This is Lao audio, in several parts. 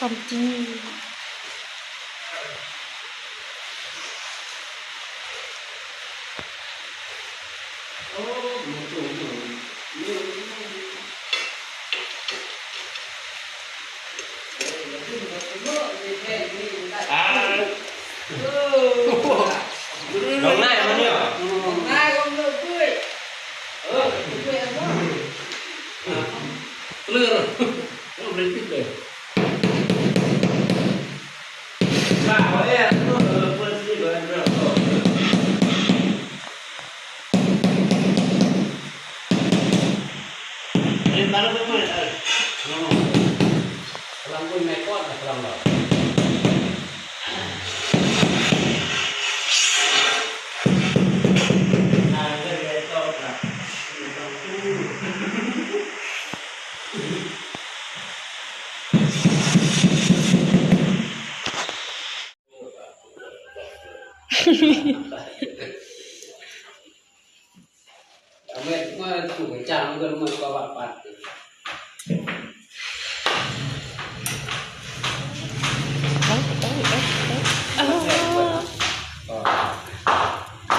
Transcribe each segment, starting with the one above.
ຄວາມຈິງ.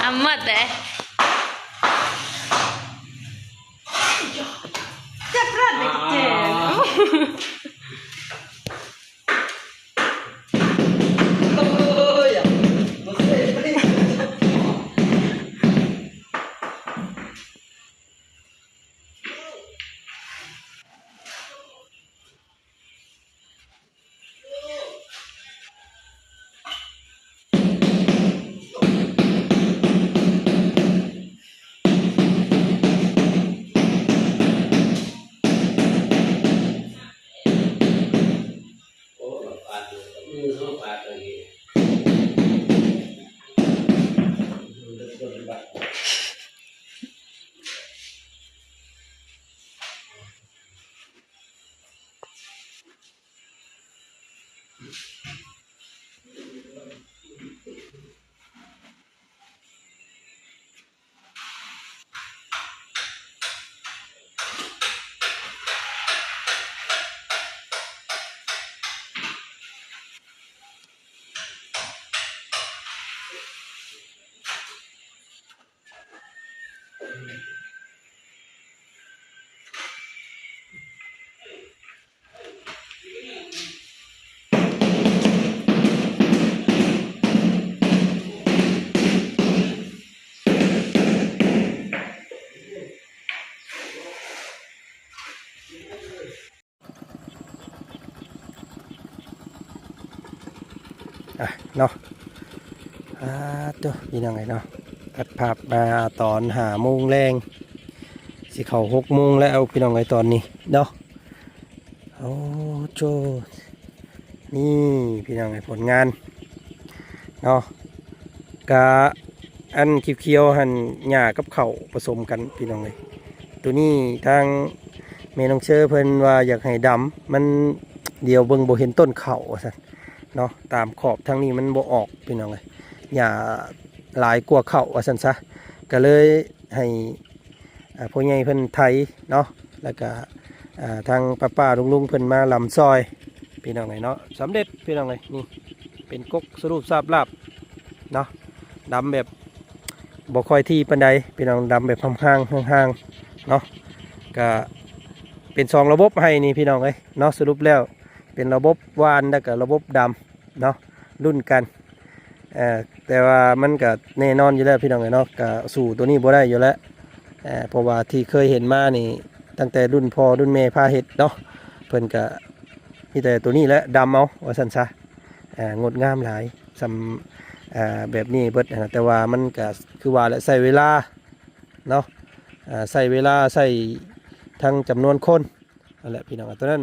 ອາ ໝົດເດ້. ຈັບລັດເດັກແຈງ. ອ່ະເນາະ ອ່າ ໂຕ ພີ່ນ້ອງເອີຍເນາະ ຕັດພາບມາຕອນຫ້າໂມງແລງ ຊິເຂົ້າຫົກໂມງແລ້ວ ພີ່ນ້ອງເອີຍ ຕອນນີ້ເນາະ. ໂອ້ໂຈ ນີ້ພີ່ນ້ອງເອີຍ ຜົນງານເນາະ ກະອັນຂຽວໆຫັ້ນ ຫຍ້າກັບເຂົ້າປະສົມກັນພີ່ນ້ອງເອີຍ. ໂຕນີ້ທາງແມ່ນ້ອງເຊີເພິ່ນວ່າຢາກໃຫ້ດຳ ມັນດຽວເບິ່ງບໍ່ເຫັນຕົ້ນເຂົ້າວ່າຊັ້ນເນາະ ຕາມຂອບທາງນີ້ມັນບໍ່ອອກພີ່ນ້ອງເອີຍ ຫຍ້າຫຼາຍກວ່າເຂົ້າວ່າຊັ້ນຊະ ກະເລີຍໃຫ້ ອ່າ ພໍ່ໃຫຍ່ເພິ່ນໄຖເນາະ ແລ້ວກະ ອ່າ ທາງປ້າໆລຸງໆເພິ່ນມາລຳຊ່ອຍ ພີ່ນ້ອງເອີຍເນາະ. ສຳເລັດພີ່ນ້ອງເອີຍ ນີ້ເປັນກົກສະຫຼຸບສາບລາບເນາະ ດຳແບບບໍ່ຄ່ອຍຖີ່ປານໃດພີ່ນ້ອງ ດຳແບບຫ່າງໆຫ່າງໆເນາະ. ກະເປັນສອງລະບົບໃຫ້ນີ້ພີ່ນ້ອງເອີຍເນາະ ສະຫຼຸບແລ້ວເປັນລະບົບຫວ່ານ ແລ້ວກະລະບົບດຳ ເນາະ ລຸ້ນກັນ ເອີ ແຕ່ວ່າມັນກະແນ່ນອນຢູ່ແລ້ວພີ່ນ້ອງເອີຍເນາະ ກະສູ້ໂຕນີ້ບໍ່ໄດ້ຢູ່ແລ້ວ ເອີ ເພາະວ່າທີ່ເຄີຍເຫັນມານີ້ ຕັ້ງແຕ່ລຸ້ນພໍ່ລຸ້ນແມ່ພາເຮັດເນາະ ເພິ່ນກະມີແຕ່ໂຕນີ້ແຫຼະ ດຳເອົາວ່າຊັ້ນຊະ ເອີ ງົດງາມຫຼາຍ ສ່ຳ ເອີ ແບບນີ້ເບິດຫັ້ນນະ ແຕ່ວ່າມັນກະຄືວ່າແຫຼະ ໃຊ້ເວລາເນາະ ເອີ ໃຊ້ເວລາ ໃຊ້ທັງຈຳນວນຄົນ ນັ້ນແຫຼະພີ່ນ້ອງ ໂຕນັ້ນ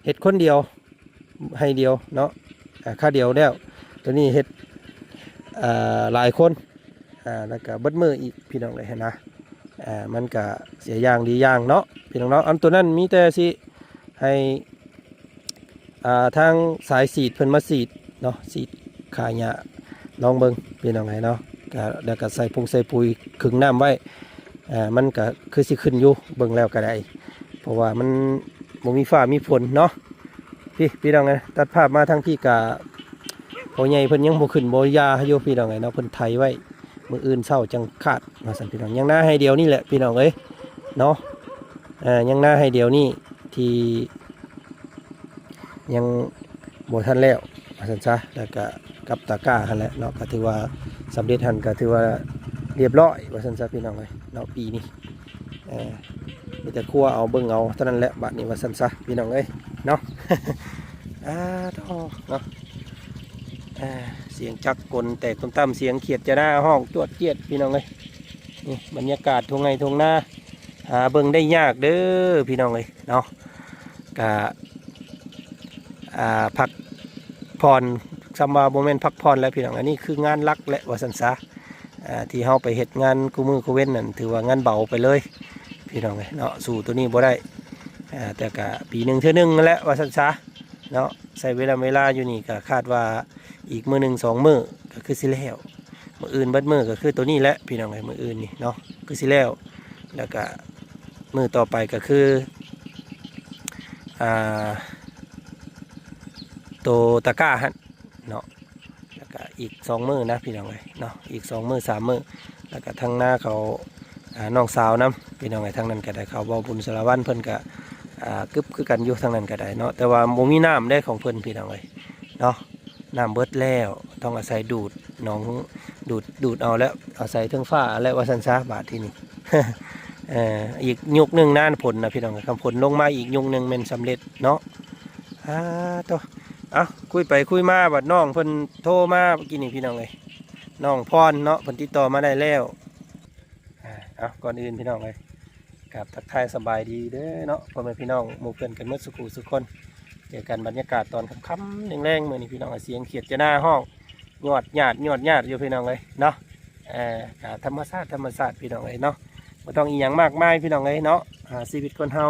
ເຮັດຄົນດຽວ ໄຮ່ດຽວເນາະ ອ່າ ຄາດຽວແລ້ວ ໂຕນີ້ເຮັດ ອ່າ ຫຼາຍຄົນ ອ່າ ແລ້ວກະເບິດມື້ອີກພີ່ນ້ອງເອີຍຫັ້ນນະ ອ່າ ມັນກະເສຍຢ່າງດີຢ່າງເນາະ ພີ່ນ້ອງເນາະ. ອັນໂຕນັ້ນມີແຕ່ຊິໃຫ້ ອ່າ ທາງສາຍສີດເພິ່ນມາສີດເນາະ ສີດຂ້າຫຍ້າ ລອງເບິ່ງພີ່ນ້ອງເອີຍເນາະ ກະ ແລ້ວກະໃສ່ຜົງໃສ່ປຸຍ ຄຶງນ້ຳໄວ້ ອ່າ ມັນກະຄືຊິຂຶ້ນຢູ່ ເບິ່ງແລ້ວກະໄດ້ ເພາະວ່າມັນບໍ່ມີຟ້າມີຝົນເນາະ ພີ່ ພີ່ນ້ອງເອີຍ ຕັດພາບມາທາງພີ້ກະ ພໍ່ໃຫຍ່ເພິ່ນຍັງບໍ່ຂຶ້ນບໍ່ຢາຢູ່ພີ່ນ້ອງເອີຍເນາະ ເພິ່ນໄຖໄວ້ ມື້ອື່ນເຊົ້າຈັ່ງຄາດວ່າຊັ້ນພີ່ນ້ອງ. ຍັງນາໄຮ່ດຽວນີ້ແຫຼະພີ່ນ້ອງເອີຍເນາະ ເອີ ຍັງນາໄຮ່ດຽວນີ້ທີ່ຍັງບໍ່ທັນແລ້ວວ່າຊັ້ນຊະ ແລ້ວກະກັບຕາກ້າຫັ້ນແຫຼະເນາະ ກະຖືວ່າສຳເລັດຫັ້ນ ກະຖືວ່າລຽບຮ້ອຍວ່າຊັ້ນຊະພີ່ນ້ອງເອີຍເນາະ ປີນີ້. ເອີ ມີແຕ່ຄົວເອົາເບິ່ງເອົາເທົ່ານັ້ນແຫຼະບາດນີ້ວ່າຊັ້ນຊະພີ່ນ້ອງເອີຍເນາະ. ອາ ໂທ້ ເນາະ ອາ ສຽງຈັກກົນແຕກຕຸ່ມຕ່ຳ ສຽງຂຽດຈະໜ້າຮ້ອງຈວດຈຽດພີ່ນ້ອງເອີຍ. ນີ້ບັນຍາກາດທົ່ງໄຮ່ທົ່ງນາ ຫາເບິ່ງໄດ້ຍາກເດີພີ່ນ້ອງເອີຍເນາະ. ກະ ອ່າ ພັກຜ່ອນ ສ່ຳວ່າບໍ່ແມ່ນພັກຜ່ອນແຫຼະພີ່ນ້ອງ ອັນນີ້ຄືງານຫຼັກແຫຼະວ່າຊັ້ນຊະ. ອ່າ ທີ່ເຮົາໄປເຮັດງານຄູ່ມື້ຄູ່ເວັນນັ້ນ ຖືວ່າງານເບົາໄປເລີຍພີ່ນ້ອງເອີຍເນາະ ສູ້ໂຕນີ້ບໍ່ໄດ້. ອ່າ ແຕ່ກະປີໜຶ່ງເທື່ອໜຶ່ງຫັ້ນແຫຼະວ່າຊັ້ນຊະເນາະ ໃຊ້ເວລາ ເວລາຢູ່ນີ້ກະຄາດວ່າອີກມື້ໜຶ່ງສອງມື້ກະຄືຊິແລ້ວ. ມື້ອື່ນເບິດມື້ກະຄືໂຕນີ້ແຫຼະພີ່ນ້ອງເອີຍ ມື້ອື່ນນີ້ເນາະ ຄືຊິແລ້ວ. ແລ້ວກະມື້ຕໍ່ໄປກະຄື ອ່າ ໂຕຕາກ້າຫັ້ນເນາະ ແລ້ວກະອີກສອງມື້ນະພີ່ນ້ອງເອີຍເນາະ ອີກສອງມື້ສາມມື້. ແລ້ວກະທາງນາເຂົາ ອ່າ ນ້ອງສາວນຳພີ່ນ້ອງເອີຍ ທາງນັ້ນກະໄດ້ ເຂົາເວົ້າບຸນສາລະວັນ ເພິ່ນກະ ອ່າ ກຶບຄືກັນຢູ່ທາງນັ້ນກະໄດ້ເນາະ ແຕ່ວ່າບໍ່ມີນ້ຳເດ້ຂອງເພິ່ນພີ່ນ້ອງເອີຍເນາະ. ນ້ຳເບິດແລ້ວ ຕ້ອງອາໄສດູດໜອງ ດູດ ດູດເອົາແລ້ວ ອາໄສເທິງຟ້າແລ້ວວ່າຊັ້ນຊະບາດທີນີ້. ເອີ ອີກຍຸກໜຶ່ງນາຝົນນະພີ່ນ້ອງ ຄັນຝົນລົງມາອີກຍຸກໜຶ່ງແມ່ນສຳເລັດເນາະ. ອາ ໂທ້ ເອົ້າ ຄຸຍໄປຄຸຍມາ ບາດນ້ອງເພິ່ນໂທມາເມື່ອກີ້ນີ້ພີ່ນ້ອງເອີຍ ນ້ອງພອນເນາະ ເພິ່ນຕິດຕໍ່ມາໄດ້ແລ້ວ. ອາ ເອົາ ກ່ອນອື່ນພີ່ນ້ອງເອີຍ ກາບທັກທາຍສະບາຍດີເດີເນາະ ພໍ່ແມ່ພີ່ນ້ອງໝູ່ເພື່ອນກັນໝົດສູ່ຜູ້ສູ່ຄົນ. ເຈີກັນບັນຍາກາດຕອນຄ່ຳໆແລງໆ ມື້ນີ້ພີ່ນ້ອງເອີຍ ສຽງຂຽດຈະໜ້າຮ້ອງຍອດຍາດຍອດຍາດຢູ່ພີ່ນ້ອງເອີຍເນາະ. ເອີ ກະທຳມະຊາດ ທຳມະຊາດພີ່ນ້ອງເອີຍເນາະ ບໍ່ຕ້ອງອີ່ຫຍັງມາກມາຍພີ່ນ້ອງເອີຍເນາະ. ອາ ຊີວິດຄົນເຮົາ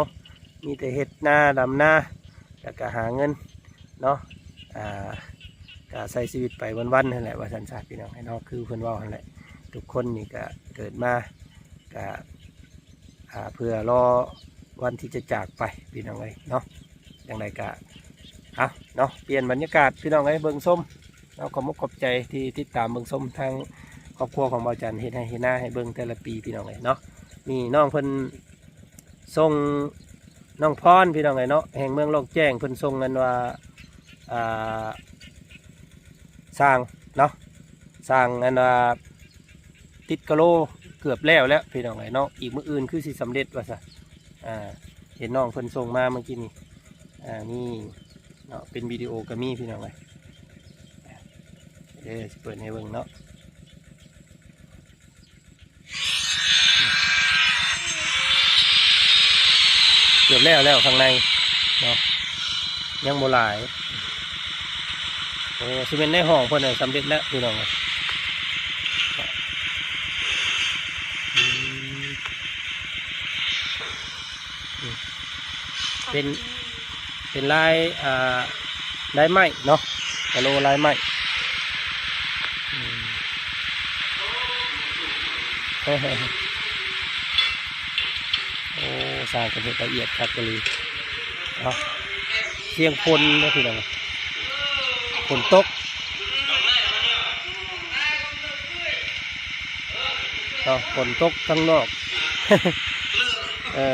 ມີແຕ່ເຮັດນາ ດຳນາ ແລ້ວກະຫາເງິນເນາະ ອາ ກະໃຊ້ຊີວິດໄປວັນໆຫັ້ນແຫຼະວ່າຊັ້ນຊະພີ່ນ້ອງເນາະ. ຄືເພິ່ນເວົ້າຫັ້ນແຫຼະ ທຸກຄົນນີ້ກະເກີດມາ ກະ ອາ ເພື່ອລໍວັນທີ່ຈະຈາກໄປພີ່ນ້ອງເອີຍເນາະ. ຈັ່ງໃດກະ ເອົາເນາະ ປ່ຽນບັນຍາກາດພີ່ນ້ອງເອີຍ ເບິ່ງຊົມເນາະ. ຂອບອົກຂອບໃຈທີ່ຕິດຕາມເບິ່ງຊົມທາງຄອບຄົວຂອງບ່າວຈັນ ເຮັດໄຮ່ເຮັດນາໃຫ້ເບິ່ງແຕ່ລະປີພີ່ນ້ອງເອີຍເນາະ. ນີ້ນ້ອງເພິ່ນ ສົ່ງນ້ອງພອນພີ່ນ້ອງເອີຍເນາະ ແຫ່ງເມືອງລ່ອງແຈ້ງ ເພິ່ນສົ່ງອັນວ່າ ອ່າ ສ້າງເນາະ ສ້າງອັນວ່າຕິດກະໂລ ເກືອບແລ້ວແລ້ວພີ່ນ້ອງເອີຍເນາະ ອີກມື້ອື່ນຄືຊິສຳເລັດວ່າຊະ. ອ່າ ເຫັນນ້ອງເພິ່ນສົ່ງມາເມື່ອກີ້ນີ້ ອ່າ ນີ້ເນາະ ເປັນວິດີໂອກະມີພີ່ນ້ອງເອີຍ ເອີ ຊິເປີດໃຫ້ເບິ່ງເນາະ. ເກືອບແລ້ວແລ້ວຂ້າງໃນເນາະ ຍັງບໍ່ຫຼາຍ. ໂອ້ ຊິແມ່ນໃນຫ້ອງເພິ່ນນະ ສຳເລັດແລ້ວພີ່ນ້ອງເອີຍ. ອືມ ເປັນ ເປັນລາຍ ອ່າ ລາຍໄມ້ເນາະ ກະໂລລາຍໄມ້. ອືມ ໂອ້ ຊ່າງເພິ່ນເຮັດລະອຽດຄັກອີ່ຫຼີ. ເອົາ ສຽງຝົນເດີພີ່ນ້ອງ ຝົນຕົກເນາະ ຝົນຕົກທາງນອກ. ເອີ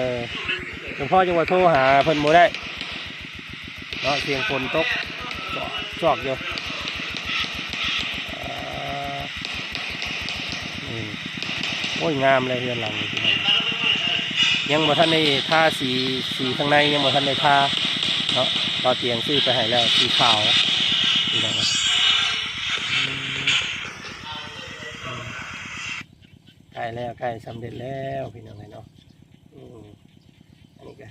ຫຼວງພໍ່ຍັງວ່າໂທຫາເພິ່ນບໍ່ໄດ້ເນາະ ສຽງຝົນຕົກຊອກໆຢູ່. ອາ ອືມ ໂອ້ຍ ງາມເລີຍເຮືອນຫຼັງນີ້ພີ່ນ້ອງ ຍັງບໍ່ທັນໄດ້ທາສີ ສີຂ້າງໃນຍັງບໍ່ທັນໄດ້ທາເນາະ. ບ່າວຕຽງຊື້ໄປໃຫ້ແລ້ວ ສີຂາວພີ່ນ້ອງ. ອືມ ອືມ ໃກ້ແລ້ວ ໃກ້ສຳເລັດແລ້ວພີ່ນ້ອງເອີຍເນາະ. ອືມ ອັນນີ້ກະ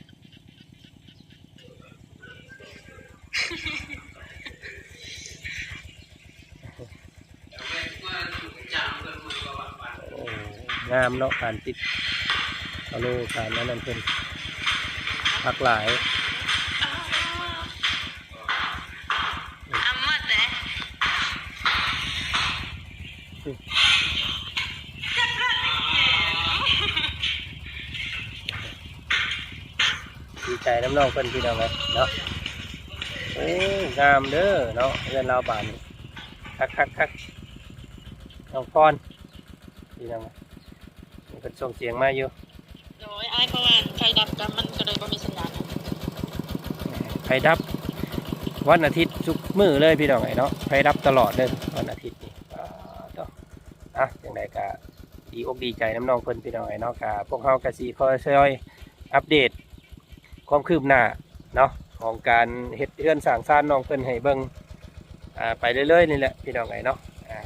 ໂອ້ ງາມເນາະ ການຕິດກະໂລ ການອັນນັ້ນເພິ່ນ ຄັກຫຼາຍ. ດີໃຈນຳນ້ອງເພິ່ນພີ່ນ້ອງເອີຍເນາະ. ໂອ້ ງາມເດີເນາະ ເຮືອນລາວບາດນີ້ ຄັກໆໆ ນ້ອງພອນ ພີ່ນ້ອງ ເພິ່ນສົ່ງສຽງມາຢູ່. ໂດຍ ອ້າຍ ເພາະວ່າໄຟດັບ ກໍມັນກໍເລີຍບໍ່ມີສັນຍານ. ໄຟດັບວັນອາທິດທຸກມື້ເລີຍ ພີ່ນ້ອງເອີຍເນາະ ໄຟດັບຕະຫຼອດເລີຍວັນອາທິດນີ້. ປາດໂທ້ ອ່ະ ຈັ່ງໃດກໍດີອົກດີໃຈນຳນ້ອງເພິ່ນ ພີ່ນ້ອງເອີຍເນາະ. ກໍພວກເຮົາກໍຊິຄ່ອຍຊ່ອຍອັບເດດຄວາມຄືບໜ້າເນາະ ຂອງການເຮັດເຮືອນສ້າງຊານນ້ອງເພິ່ນໃຫ້ເບິ່ງ ອ່າ ໄປເລື້ອຍໆນີ້ແຫຼະ ພີ່ນ້ອງເອີຍເນາະ. ອ່າ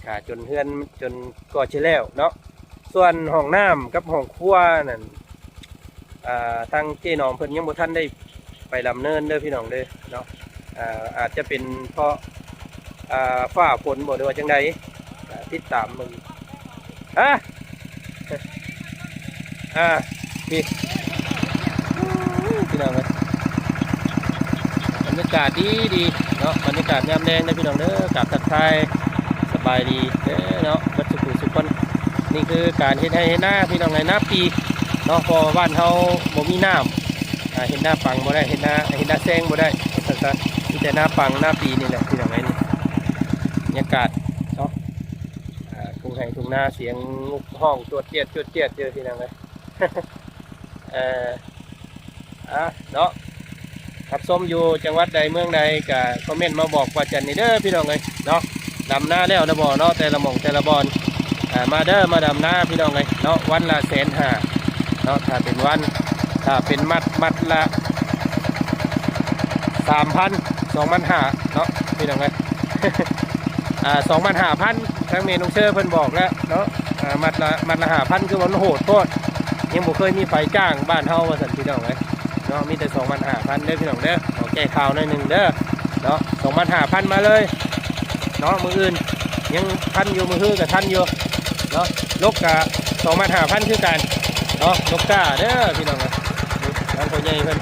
ກະຈົນເຮືອນຈົນກໍຊິແລ້ວເນາະ. ສ່ວນຫ້ອງນ້ຳກັບຫ້ອງຄົວນັ້ນ ອ່າ ທາງເຈ້ໜອມເພິ່ນຍັງບໍ່ທັນໄດ້ໄປດຳເນີນເດີ ພີ່ນ້ອງເດີເນາະ. ອ່າ ອາດຈະເປັນເພາະ ອ່າ ຟ້າຝົນບໍ່ ຫຼືວ່າຈັ່ງໃດ ກໍຕິດຕາມເບິ່ງ. ຮະ ອ່າ ນີ້ ພີ່ນ້ອງເອີຍ ບັນຍາກາດດີໆເນາະ ບັນຍາກາດຍາມແລງເດີ ພີ່ນ້ອງເດີ. ກາບທັກທາຍສະບາຍດີເດີເນາະ ເບິດສູ່ຜູ້ສູ່ຄົນ. ນີ້ຄືການເຮັດໄຮ່ເຮັດນາ ພີ່ນ້ອງເອີຍ ນາປີເນາະ ເພາະວ່າບ້ານເຮົາບໍ່ມີນ້ຳ ອ່າ ເຮັດນາປັງບໍ່ໄດ້ ເຮັດນາ ເຮັດນາແຊງບໍ່ໄດ້ ວ່າຊັ້ນຊະ. ມີແຕ່ນາປັງນາປີນີ້ແຫຼະ ພີ່ນ້ອງເອີຍ. ນີ້ບັນຍາກາດເນາະ ອ່າ ທົ່ງໄຮ່ທົ່ງນາ ສຽງນົກຮ້ອງຈວດຈຽດ ຈວດຈຽດຢູ່ ພີ່ນ້ອງເອີຍ. ເອີ ອ່ະ ເນາະ ຮັບຊົມຢູ່ຈັງຫວັດໃດເມືອງໃດ ກະຄອມເມັນມາບອກວ່າຈັນນີ້ເດີ ພີ່ນ້ອງເອີຍເນາະ. ດຳນາແລ້ວລະບໍ່ເນາະ ແຕ່ລະໝ່ອງແຕ່ລະບ່ອນ. ອ່າ ມາເດີ ມາດຳນາ ພີ່ນ້ອງເອີຍເນາະ ວັນລະແສນຫ້າເນາະ ຖ້າເປັນວັນ. ຖ້າເປັນມັດ ມັດລະສາມພັນ ສອງພັນຫ້າເນາະ ພີ່ນ້ອງເອີຍ. ອ່າ ສອງພັນຫ້າພັນ ທາງແມ່ນ້ອງເຊີເພິ່ນບອກແລ້ວເນາະ. ອ່າ ມັດລະ ມັດລະຫ້າພັນ ຄືວ່າມັນໂຫດໂພດ ຍັງບໍ່ເຄີຍມີໃຜຈ້າງບ້ານເຮົາວ່າຊັ້ນ ພີ່ນ້ອງເອີຍເນາະ. ມີແຕ່ສອງພັນຫ້າພັນເດີ ພີ່ນ້ອງເດີ. ຂໍແກ້ຂ່າວໜ້ອຍໜຶ່ງເດີເນາະ ສອງພັນຫ້າພັນ ມາເລີຍເນາະ. ມື້ອື່ນຍັງທັນຢູ່ ມື້ຮືກໍທັນຢູ່ເນາະ. ລົກກະສອງພັນຫ້າພັນ ຄືກັນເນາະ ລົກກ້າເດີ ພີ່ນ້ອງເອີຍ. ທາງພໍ່ໃຫຍ່ເພິ່ນ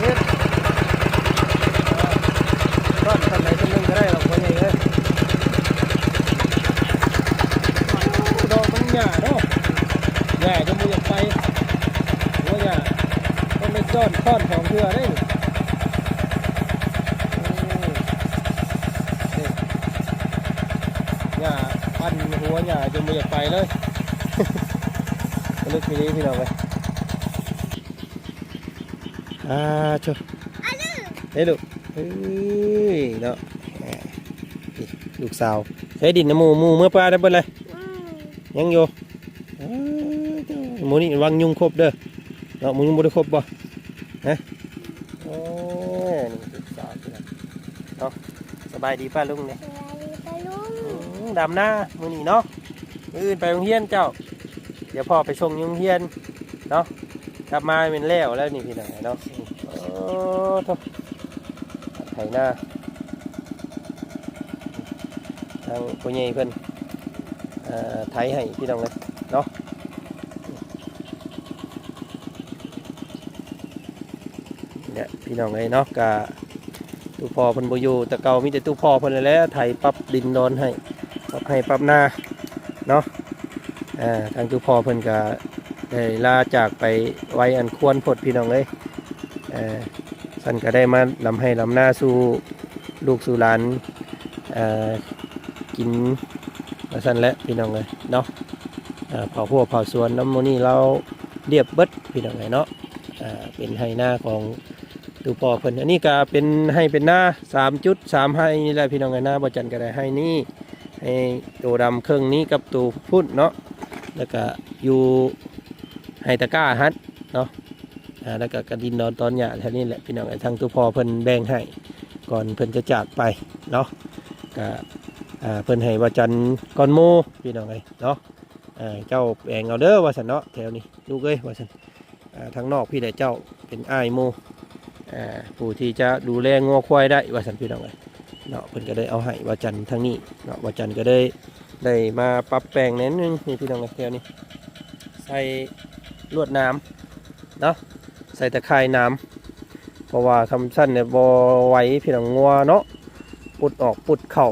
ເຮັດ ຊ້ອນປານໃດ ຊຳໜຶ່ງກໍໄດ້ດອກ ພໍ່ໃຫຍ່ເອີຍ. ດອກມັນຫຍ້າເນາະ ຫຍ້າຈົນບໍ່ຢາກໄປ ຫົວຫຍ້າ ຕ້ອງໄດ້ຊ້ອນ ຊ້ອນສອງເທື່ອເດ້. ນີ້ ຫຍ້າ ອັນ ຫົວຫຍ້າຈົນບໍ່ຢາກໄປເລີຍ ກະລຶກອີ່ຫຼີ ພີ່ນ້ອງເອີຍ. ອ່າ ໂທ້ ເອີ ລູກ ເອີຍ ເນາະ ອ່າ ນີ້ລູກສາວ ໃຊ້ດິນນຳໝູ່ ໝູ່ເມືອປ່າໄດ້ເບິດເລີຍ ອືມ ຍັງຢູ່. ເອີ ໂທ້ ໝູ່ນີ້ລະວັງຍຸງຄົບເດີເນາະ ໝູ່ຍຸງບໍ່ໄດ້ຄົບບໍ່ ຮະ? ໂອ້ ນີ້ລູກສາວເນາະ. ສະບາຍດີປ້າລຸງເດ້ ສະບາຍດີປ້າລຸງ. ອືມ ດຳນາມື້ນີ້ເນາະ ມື້ອື່ນໄປໂຮງຮຽນເຈົ້າ ດຽວພໍ່ໄປສົ່ງຢູ່ໂຮງຮຽນເນາະ. ກັບມາແມ່ນແລ້ວແລ້ວນີ້ ພີ່ນ້ອງເນາະ. ໂອ້ ໂທ້ ໄຖນາ ທາງພໍ່ໃຫຍ່ເພິ່ນ ເອີ ໄຖໃຫ້ ພີ່ນ້ອງເອີຍເນາະ. ນີ້ແຫຼະ ພີ່ນ້ອງເອີຍເນາະ ກະ ຕູ່ພໍ່ເພິ່ນບໍ່ຢູ່ ແຕ່ເກົ່າມີແຕ່ຕູ່ພໍ່ເພິ່ນນັ້ນແຫຼະ ໄຖປັບດິນດອນໃຫ້ ປັບໄຮ່ປັບນາເນາະ. ເອີ ທາງຕູ່ພໍ່ເພິ່ນກະໄດ້ລາຈາກໄປໄວອັນຄວນໂພດ ພີ່ນ້ອງເອີຍ. ເອີ ຊັ້ນກະໄດ້ມາດຳໄຮ່ດຳນາສູ່ລູກສູ່ຫຼານ ເອີ ກິນວ່າຊັ້ນແຫຼະ ພີ່ນ້ອງເອີຍເນາະ. ເອີ ເຜົາຮົ້ວເຜົາສວນນຳມື້ນີ້ລາວລຽບເບິດ ພີ່ນ້ອງເອີຍເນາະ. ອ່າ ເປັນໄຮ່ນາຂອງຕູ່ພໍ່ເພິ່ນ. ອັນນີ້ກະເປັນໄຮ່ເປັນນາສາມຈຸດສາມໄຮ່ນີ້ແຫຼະ ພີ່ນ້ອງເອີຍ. ນາບໍ່ຈັນກະໄດ້ໄຮ່ນີ້ ໄຮ່ໂຕດຳເຄິ່ງນີ້ກັບໂຕພຸ້ນເນາະ ແລ້ວກະຢູ່ໄຮ່ຕະກ້າຫັ້ນເນາະ. ອ່າ ແລ້ວກະ ກະດິນດອນຕອນຫຍ້າແຖວນີ້ແຫຼະ ພີ່ນ້ອງເອີຍ ທາງຕູ່ພໍ່ເພິ່ນແບ່ງໃຫ້ກ່ອນເພິ່ນຈະຈາກໄປເນາະ. ກະ ອ່າ ເພິ່ນໃຫ້ວ່າຈັນກ່ອນໝູ່ ພີ່ນ້ອງເອີຍເນາະ. ເຈົ້າແປງເອົາເດີວ່າຊັ້ນເນາະ ແຖວນີ້ລູກເອີຍວ່າຊັ້ນ. ອ່າ ທາງນອກພີ້ແຫຼະ ເຈົ້າເປັນອ້າຍໝູ່ ອ່າ ຜູ້ທີ່ຈະດູແລງົວຄວາຍໄດ້ວ່າຊັ້ນ ພີ່ນ້ອງເອີຍເນາະ. ເພິ່ນກະເລີຍເອົາໃຫ້ວ່າຈັນທາງນີ້ເນາະ ວ່າຈັນກະເລີຍໄດ້ມາປັບແປງແໜ້ໜຶ່ງນີ້ ພີ່ນ້ອງເອີຍ. ແຖວນີ້ໃສ່ລວດໜາມເນາະ ໃສ່ຕະຂ່າຍໜາມ ເພາະວ່າຄຳຊັ້ນນີ້ບໍ່ໄຫວ ພີ່ນ້ອງ ງົວເນາະ ປຸດອອກປຸດເຂົ້າ.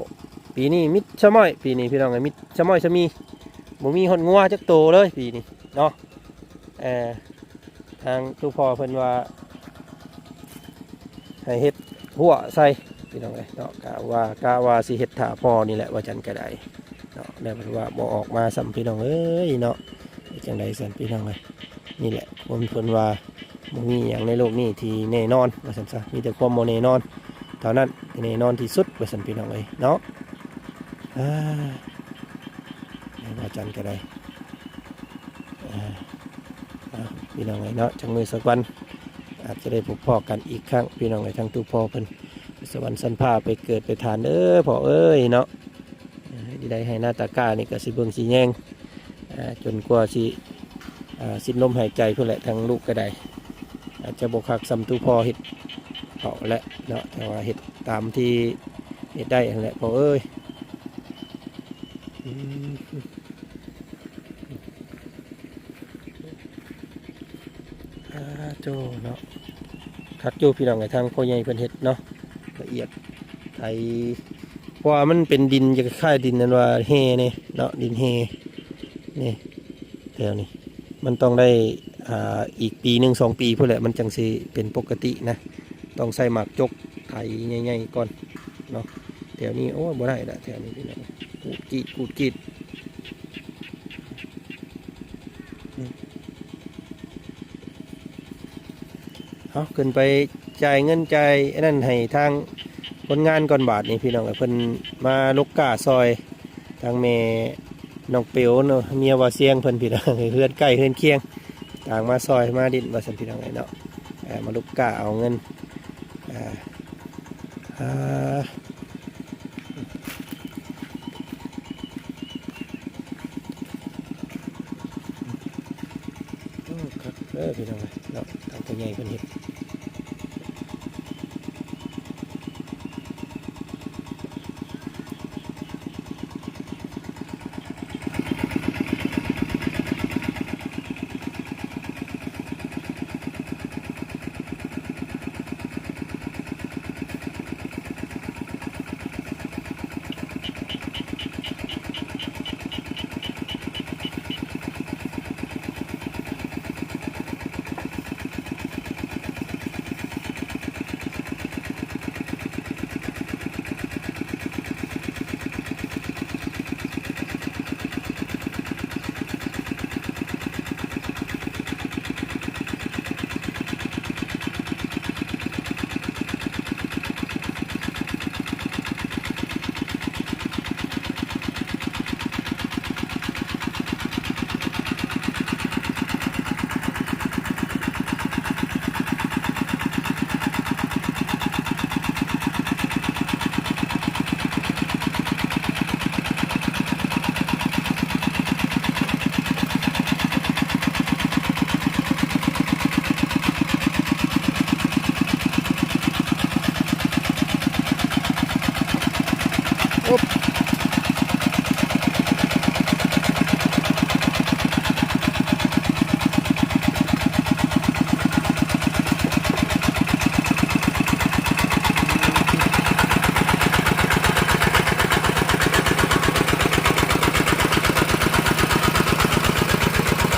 ປີນີ້ມິດຊະມ້ອຍ ປີນີ້ ພີ່ນ້ອງເອີຍ ມິດຊະມ້ອຍຊະມີ ບໍ່ມີຮອດງົວຈັກໂຕເລີຍປີນີ້ເນາະ. ເອີ ທາງຕູ້ພໍ່ເພິ່ນວ່າໃຫ້ເຮັດຮົ້ວໃສ່ພີ່ນ້ອງເອີຍເນາະ. ກະວ່າ ກະວ່າຊິເຮັດຖ້າພໍ່ນີ້ແຫຼະ ວ່າຈັ່ງກະໄດ້ເນາະ. ແລ້ວເພິ່ນວ່າບໍ່ອອກມາຊ້ຳພີ່ນ້ອງເອີຍເນາະ. ເຮັດຈັ່ງໃດຊັ້ນພີ່ນ້ອງເອີຍ? ນີ້ແຫຼະ ຄົນເພິ່ນວ່າບໍ່ມີຫຍັງໃນໂລກນີ້ທີ່ແນ່ນອນ ວ່າຊັ້ນຊະ, ມີແຕ່ຄວາມບໍ່ແນ່ນອນເທົ່ານັ້ນທີ່ແນ່ນອນທີ່ສຸດ ວ່າຊັ້ນພີ່ນ້ອງເອີຍເນາະ. ອາ ວ່າຈັ່ງກະໄດ້ ອາ ເອົາ ພີ່ນ້ອງເອີຍເນາະ, ຈັກມື້ສັກວັນອາດຈະໄດ້ພົບພໍ້ກັນອີກຄັ້ງ ພີ່ນ້ອງເອີຍ. ທາງຕູ້ພໍ່ເພິ່ນ ສະຫວັນຊັ້ນຟ້າໄປເກີດໄປຖານເດີພໍ່ເອີຍເນາະ. ເອີ ໄດ້ໃຫ້ໜ້າຕາກ້ານີ້ກໍຊິເບິ່ງຊິແຍງ ເອີ ຈົນກວ່າຊິ ເອີ ສິ້ນລົມຫາຍໃຈພຸ້ນແຫຼະ. ທາງລູກກໍໄດ້ ອາດຈະບໍ່ຄັກສ່ຳຕູ້ພໍ່ເຮັດເຂົາແຫຼະເນາະ, ແຕ່ວ່າເຮັດຕາມທີ່ເຮັດໄດ້ຫັ້ນແຫຼະພໍ່ເອີຍ. ອືມ ອາ ໂທ້ເນາະ ຄັກຢູ່ພີ່ນ້ອງເອີຍ. ທາງພໍ່ໃຫຍ່ເພິ່ນເຮັດເນາະ ລະອຽດໄຖ ເພາະວ່າມັນເປັນດິນ ຈະຄ້າຍໆດິນນັ້ນວ່າແຮ່ນີ້ເນາະ, ດິນແຮ່ນີ້ ແຖວນີ້ມັນຕ້ອງໄດ້ ອ່າ ອີກປີໜຶ່ງສອງປີພຸ້ນແຫຼະ ມັນຈັ່ງຊິເປັນປົກກະຕິນະ. ຕ້ອງໃຊ້ໝາກຈົກໄຖໃຫຍ່ໆກ່ອນເນາະ. ແຖວນີ້ ໂອ້ຍ ບໍ່ໄດ້ລະ ແຖວນີ້ພີ່ນ້ອງ ກູດກີດ ກູດກີດ. ເອົາ ຂຶ້ນໄປຈ່າຍເງິນຈ່າຍອັນນັ້ນໃຫ້ທາງຄົນງານກ່ອນບາດນີ້ພີ່ນ້ອງເອີຍ. ເພິ່ນມາລຸກກ້າຊ່ອຍ ທາງແມ່ນ້ອງເປວເນາະ ເມຍບ່າວຊຽງເພິ່ນພີ່ນ້ອງ, ເຮືອນໃກ້ເຮືອນຄຽງ ຕ່າງມາຊ່ອຍມາດິ້ນວ່າຊັ້ນພີ່ນ້ອງເອີຍເນາະ. ເອີ ມາລຸກກ້າເອົາເງິນ ເອີ ເອີ ໂອ້ ຄັກເດີພີ່ນ້ອງເອີຍເນາະ ທາງຜູ້ໃຫຍ່ເພິ່ນເຮັດ.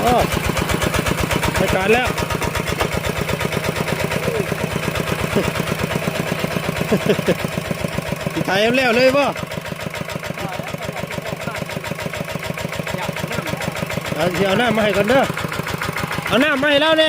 ໂອ້ ໄດ້ການແລ້ວ ຊິໄຖໃຫ້ແລ້ວເລີຍບໍ່? ເອົາ ຊິເອົານ້ຳມາໃຫ້ກ່ອນເດີ ເອົານ້ຳມາໃຫ້ລາວແດ່.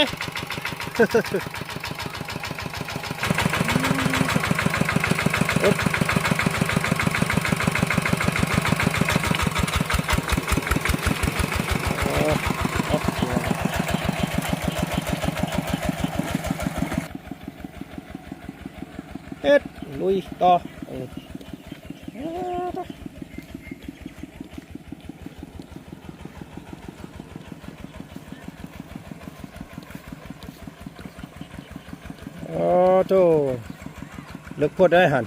ເຮັດ ລຸຍຕໍ່. ໂອ້ໂທ້ ເລິກໂພດໄດ໋ຫັ້ນ.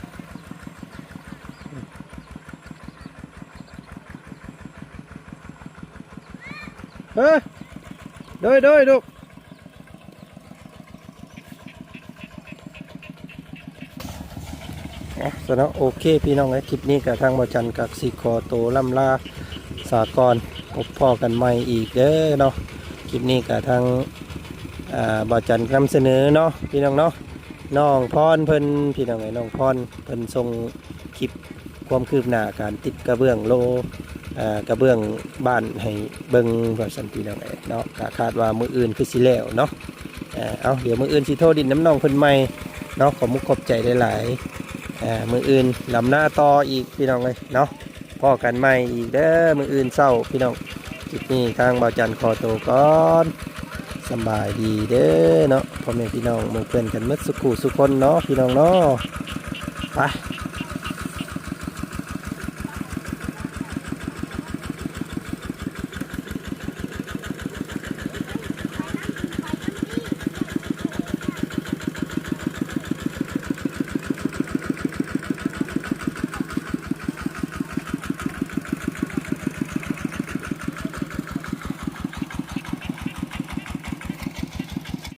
ເອີ ໂດຍ ໂດຍ ລູກ. ອ່ະ ຊະເນາະ ໂອເຄ ພີ່ນ້ອງເອີຍ ຄລິບນີ້ກະທາງບ່າວຈັນກະຊິຂໍໂຕລ່ຳລາສາກ່ອນ ພົບພໍ້ກັນໃໝ່ອີກເດີເນາະ. ຄລິບນີ້ກໍທາງ ອ່າ ບ່າວຈັນນຳສະເໜີເນາະ ພີ່ນ້ອງເນາະ. ນ້ອງພອນເພິ່ນ ພີ່ນ້ອງເອີຍ ນ້ອງພອນເພິ່ນສົ່ງຄລິບຄວາມຄືບໜ້າການຕິດກະເບື້ອງໂລ ເອີ ກະເບື້ອງບ້ານໃຫ້ເບິ່ງວ່າຊັ້ນ ພີ່ນ້ອງເອີຍເນາະ. ກະຄາດວ່າມື້ອື່ນຄືຊິແລ້ວເນາະ. ເອີ ເອົາ ດຽວມື້ອື່ນຊິໂທດິນນຳນ້ອງເພິ່ນໃໝ່ເນາະ. ຂອບມຸກຂອບໃຈຫຼາຍໆ. ເອີ ມື້ອື່ນດຳນາຕໍ່ອີກ ພີ່ນ້ອງເອີຍເນາະ. ພໍ້ກັນໃໝ່ອີກເດີມື້ອື່ນເຊົ້າ ພີ່ນ້ອງ. ຄລິບນີ້ທາງບ່າວຈັນຂໍໂຕກ່ອນ. ສຳບາຍດີເດີເນາະ ພໍ່ແມ່ພີ່ນ້ອງໝູ່ເພື່ອນກັນໝົດສຸຂູສຸຄົນເນາະ ພີ່ນ້ອງເນາະ. ໄປ